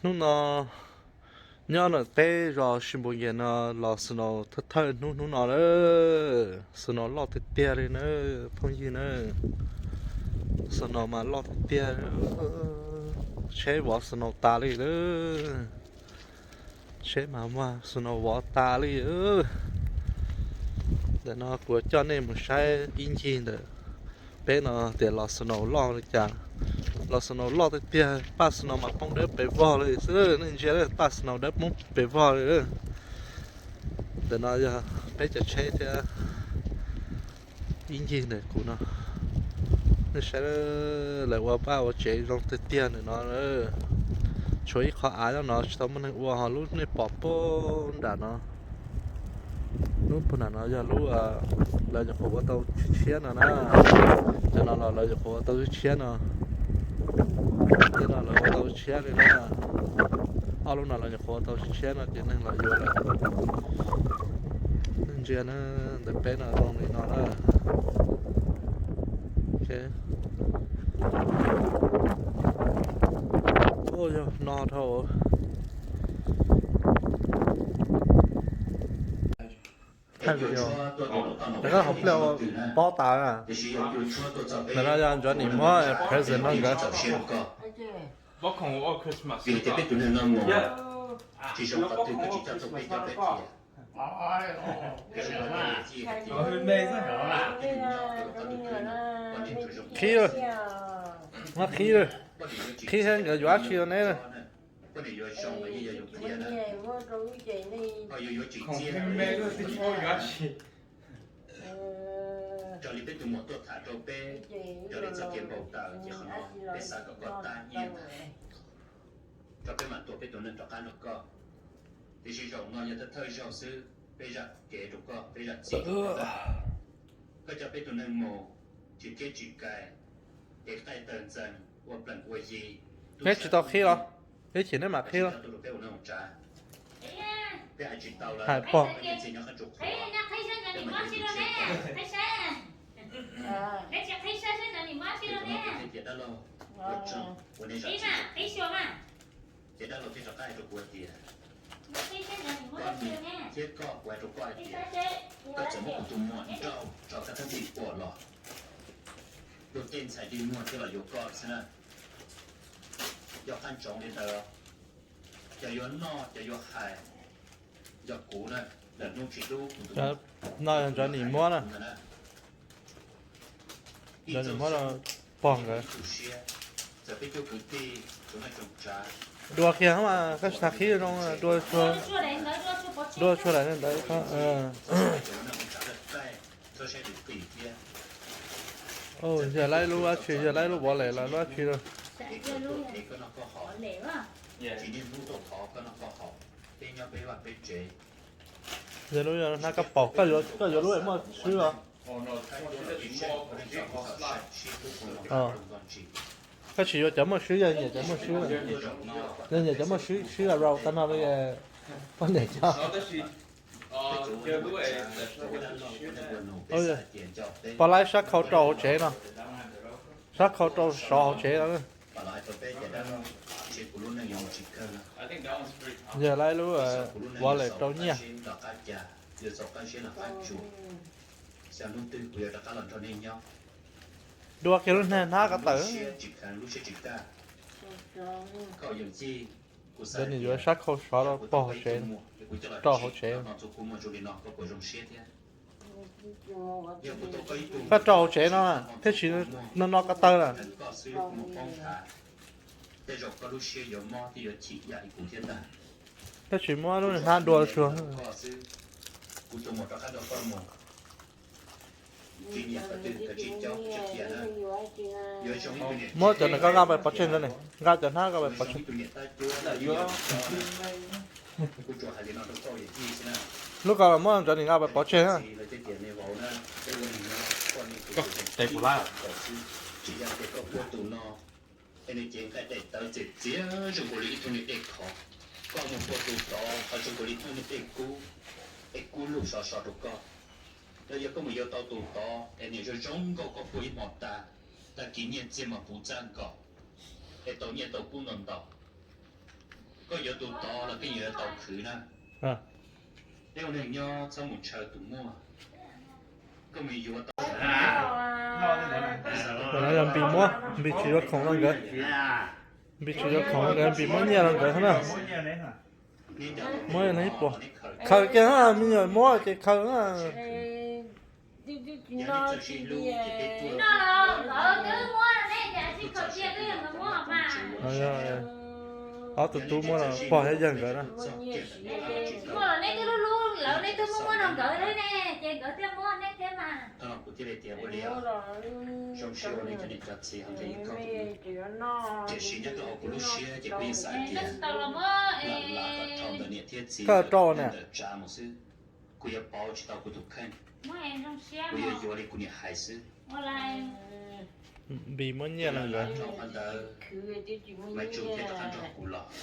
Hnub no nyob ntawm peb zos Sib Npus Nkias no los snow thawj thawj hnub hnub no lawm. Snow loj tiag tiag li na, phooj ywg na. Snow mas loj tiag tiag, tsheb vov snow tas li lawm. Tsheb mas muag snow vov tas li. Ntawm no kuv coj nej mus saib ib ncig ntawm peb no tias los snow loj li cas. Los snow loj tiag tiag, paj snow mas poob dawb pes vog li xwb, nej ntsia paj snow dawb poob pes vog li. Ntawm no yog peb cov tsheb thiab ib ncig ntawm kuv no. Nej saib, lawv ua vaj ua tsev zoo tiag tiag ntawm no. Tshuav ib qho av nyob no tsis tau muaj neeg ua, ho lub nej pom puag nram no, lub puag nram no yog lub lawv nyuam qhuav ua tau tshiab no na. Cov no los lawv nyuam qhuav ua tau tshiab no. Cov no lawv ua tau tshiab li na. Ob lub no lawv nyuam qhuav ua tau tshiab no ces neeg los yuav lawm. Ntsia na, ntawm peb no zoo li no na. Ua yog no dhau. Thaij video. Lawv koj hauv pliaj pob tas na. Ntawm no yog Ntsuav Nim muab present rau nkawd. Qhib, muab qhib, qhib thiab nkawd yuav dab tsi rau neb. Raws li peb tus muam tuaj tham rau peb, raws li txoj kev npau taws ces qhov no peb xav kom koj tag nyiaj ntag, rau peb mam tuam peb tus neeg rov qab nrog koj. Tiam sis zaum no yog thawj thawj zaug xwb, peb zam kev rau koj, peb zam txim rau koj. Koj coj peb tus neeg mus tsis thiab tsis kais, es qaij taw ntxees ua plees ua yi. Neb tsis tau qhib los? Ib chim neb mam qhib los. Hais pog. Ces dab laug thiaj rov qab hais rau kuv hais tias, koj niam thiab koj, kuv hais rau koj hais tias, koj txawm muab kuv tus muam nrauj tso koj thab nti puam los, luag tej ntxhais dig muag thiaj los yuav koj xwb na. Yog qab ntsoov li ntawd, cov yuav noj cov yuav hais yog kuv na, lawm hnub tsis hlub kuv tus muam. No yog Ntsuav Nim muab na. Ntsuav Nim muab rau pog nkawd. Dua kiag mas koj tsis tas qhib zoo, dua tsuag daim ntawd. Yog lawv lub dab tsi, yog lawv lub vov lem los lub dab tsi los. Yog lub yog hnab kab paus, koj yuav lub muaj swb os. Koj tsis yuav cov muaj swb, yog nyiam cov muaj swb. Yog nyiam cov muaj swb, swb rau tag no li poj niam cov. Pov laib sab khau rau hauv tsev no. Sab khau rau sov hauv tsev no. Yog laib lub vov lem rau nyiaj. Dua kiag lub hnab koj tawm. Ntawd nws yuav sab khau sov rau pog hauv tsev, rau hauv tsev. Koj rau hauv tsev no thiab tsis no no ko taw lawm. Thiab tsis muab lub hnab dua tsuag. Muab cov ntawm koj nqa pov tseg ntawd ne, nqa cov hnab nqa pov tseg. Lub ko los muab Ntsuav Nim nqa pov tseg na. Es nws cev nqaij daim tawv txias txias zoo nkaus li ib tug niag dej khov. Koj mus pua tus tod ho zoo nkaus li ib tug niag dej kub, es kub lug sov sov rau koj. Los yog koj mus yuav tau tus tod es nws zoo zoo nkauj koj pua ib hmo tas, tag kis nyiaj txiag mas puv txaj nkaus, es tau nyiaj tau kub ntau ntau. Koj yuav tus tod los koj yuav tau khwv na. Peb ua neeg nyob txhob mus ntshaw tus muaj. Koj mus yuav tau. Qhov no yog Npis muab, Npis tsis yuav khoom rau nkawd. Npis tsis yuav khoom rau nkawd, Npis muab nyiaj rau nkawd xwb na. Muab ib puas. Khaws kiag na, me nyuam muab ces khaws na. Ob tug tub muab los pog thiab yawg nkawd na. Muaj los neb twb hlub hlub lawv, neb twb muab muab rau nkawd thiab ne, ces nkawd thiaj muab neb thiab mas. Tiam sis nyob rau hauv kuv lub siab ces kuv yeej xav tias lam kom dhau ntawm niam thiab txiv ntawm tsav mus xwb. Kuv yuav pauv tsis tau kuv tus kheej, kuv yuav yuav li kuv niam hais xwb. Npis muab nyiaj rau nkawd. Maiv Tsuj thiaj rov qab nrog kuv los.